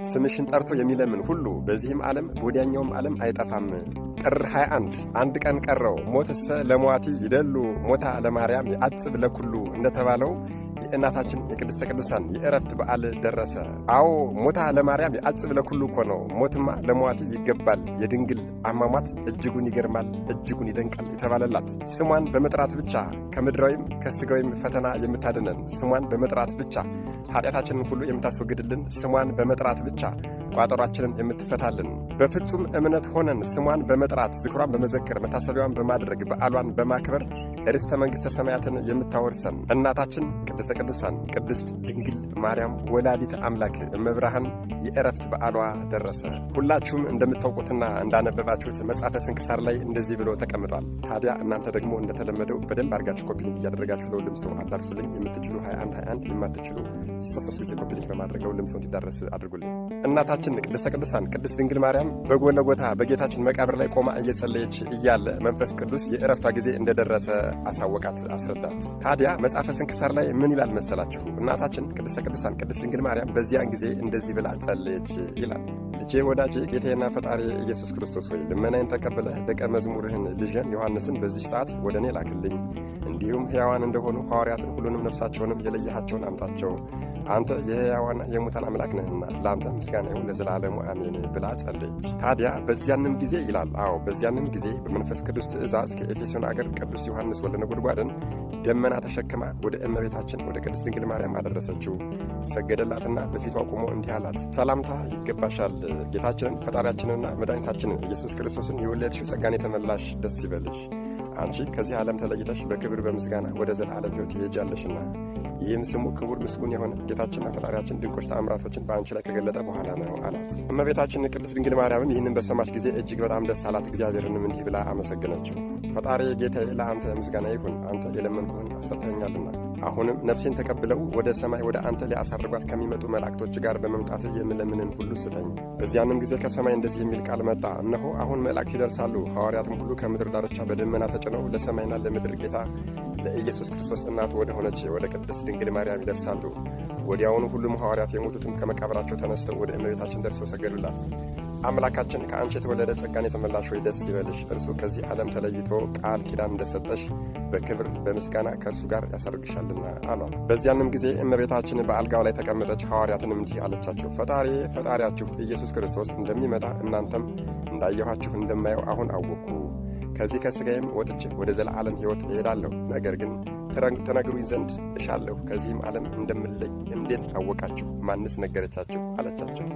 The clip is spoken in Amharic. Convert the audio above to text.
ስምሽን ጠርቶ የሚለምን ሁሉ በዚህም ዓለም በወዲያኛውም ዓለም አይጠፋም። ጥር 21 አንድ ቀን ቀረው። ሞትሰ ለሟቲ ይደሉ ሞታ ለማርያም የአጽብ ለኩሉ እንደተባለው የእናታችን የቅድስተ ቅዱሳን የእረፍት በዓል ደረሰ። አዎ ሞታ ለማርያም የአጽብ ለኩሉ እኮ ነው። ሞትማ ለሟቲ ይገባል። የድንግል አሟሟት እጅጉን ይገርማል፣ እጅጉን ይደንቃል የተባለላት ስሟን በመጥራት ብቻ ከምድራዊም ከስጋዊም ፈተና የምታድነን፣ ስሟን በመጥራት ብቻ ኃጢአታችንን ሁሉ የምታስወግድልን፣ ስሟን በመጥራት ብቻ ቋጠሯችንን የምትፈታልን፣ በፍጹም እምነት ሆነን ስሟን በመጥራት ዝክሯን በመዘከር መታሰቢያዋን በማድረግ በዓሏን በማክበር ርስተ መንግሥተ ሰማያትን የምታወርሰን እናታችን ቅድስተ ቅዱሳን ቅድስት ድንግል ማርያም ወላዲተ አምላክ እመብርሃን የእረፍት በዓሏ ደረሰ። ሁላችሁም እንደምታውቁትና እንዳነበባችሁት መጽሐፈ ስንክሳር ላይ እንደዚህ ብሎ ተቀምጧል። ታዲያ እናንተ ደግሞ እንደተለመደው በደንብ አድርጋችሁ copy link እያደረጋችሁ ለሁሉም ሰው አዳርሱልኝ። የምትችሉ 21 21፣ የማትችሉ 3 ጊዜ copy link በማድረግ ለሁሉም ሰው እንዲዳረስ አድርጉልኝ። እናታችን ቅድስተ ቅዱሳን ቅድስት ድንግል ማርያም በጎለጎታ በጌታችን መቃብር ላይ ቆማ እየጸለየች እያለ መንፈስ ቅዱስ የእረፍቷ ጊዜ እንደደረሰ አሳወቃት፣ አስረዳት። ታዲያ መጽሐፈ ስንክሳር ላይ ምን ይላል መሰላችሁ? እናታችን ቅድስተ ቅዱሳን ቅድስት ድንግል ማርያም በዚያን ጊዜ እንደዚህ ብላ ጸለየች ይላል። ልጄ ወዳጄ ጌታዬና ፈጣሪ ኢየሱስ ክርስቶስ ሆይ፣ ልመናዬን ተቀብለህ ደቀ መዝሙርህን ልጄን ዮሐንስን በዚህ ሰዓት ወደ እኔ ላክልኝ። እንዲሁም ሕያዋን እንደሆኑ ሐዋርያትን ሁሉንም ነፍሳቸውንም የለየሃቸውን አምጣቸው። አንተ የሕያዋንና የሙታን አምላክ ነህና ለአንተ ምስጋና ይሁን ለዘላለሙ አሜን ብላ ጸለየች። ታዲያ በዚያንም ጊዜ ይላል፣ አዎ በዚያንም ጊዜ በመንፈስ ቅዱስ ትእዛዝ ከኤፌሶን አገር ቅዱስ ዮሐንስ ወልደ ነጎድጓድን ደመና ተሸክማ ወደ እመቤታችን ወደ ቅድስት ድንግል ማርያም አደረሰችው። ሰገደላትና በፊቷ ቆሞ እንዲህ አላት፣ ሰላምታ ይገባሻል፣ ጌታችንን ፈጣሪያችንንና መድኃኒታችንን ኢየሱስ ክርስቶስን የወለድሽው ጸጋን የተመላሽ ደስ ይበልሽ። አንቺ ከዚህ ዓለም ተለይተሽ በክብር በምስጋና ወደ ዘላለም ሕይወት ትሄጃለሽና፣ ይህም ስሙ ክቡር ምስጉን የሆነ ጌታችንና ፈጣሪያችን ድንቆች ተአምራቶችን በአንቺ ላይ ከገለጠ በኋላ ነው አላት። እመቤታችን ቅድስት ድንግል ማርያምም ይህንን በሰማች ጊዜ እጅግ በጣም ደስ አላት። እግዚአብሔርንም እንዲህ ብላ አመሰገነችው። ፈጣሪ ጌታዬ፣ ለአንተ ምስጋና ይሁን፣ አንተ የለመንኩህን ሰጥተኸኛልና። አሁንም ነፍሴን ተቀብለው ወደ ሰማይ ወደ አንተ ሊያሳርጓት ከሚመጡ መላእክቶች ጋር በመምጣት የምለምንን ሁሉ ስጠኝ። በዚያንም ጊዜ ከሰማይ እንደዚህ የሚል ቃል መጣ። እነሆ አሁን መላእክት ይደርሳሉ። ሐዋርያትም ሁሉ ከምድር ዳርቻ በደመና ተጭነው ለሰማይና ለምድር ጌታ ለኢየሱስ ክርስቶስ እናት ወደ ሆነች ወደ ቅድስት ድንግል ማርያም ይደርሳሉ። ወዲያውኑ ሁሉም ሐዋርያት የሞቱትም ከመቃብራቸው ተነስተው ወደ እመቤታችን ደርሰው ሰገዱላት። አምላካችን ከአንቺ የተወለደ ጸጋን የተመላሽ ሆይ ደስ ይበልሽ፣ እርሱ ከዚህ ዓለም ተለይቶ ቃል ኪዳን እንደሰጠሽ በክብር በምስጋና ከእርሱ ጋር ያሳርግሻልና አሏት። በዚያንም ጊዜ እመቤታችን በአልጋው ላይ ተቀመጠች። ሐዋርያትንም እንዲህ አለቻቸው፣ ፈጣሪ ፈጣሪያችሁ ኢየሱስ ክርስቶስ እንደሚመጣ እናንተም እንዳየኋችሁ እንደማየው አሁን አወቅኩ። ከዚህ ከሥጋዬም ወጥቼ ወደ ዘለዓለም ሕይወት እሄዳለሁ። ነገር ግን ትነግሩኝ ዘንድ እሻለሁ። ከዚህም ዓለም እንደምለይ እንዴት አወቃችሁ? ማንስ ነገረቻችሁ? አለቻቸው።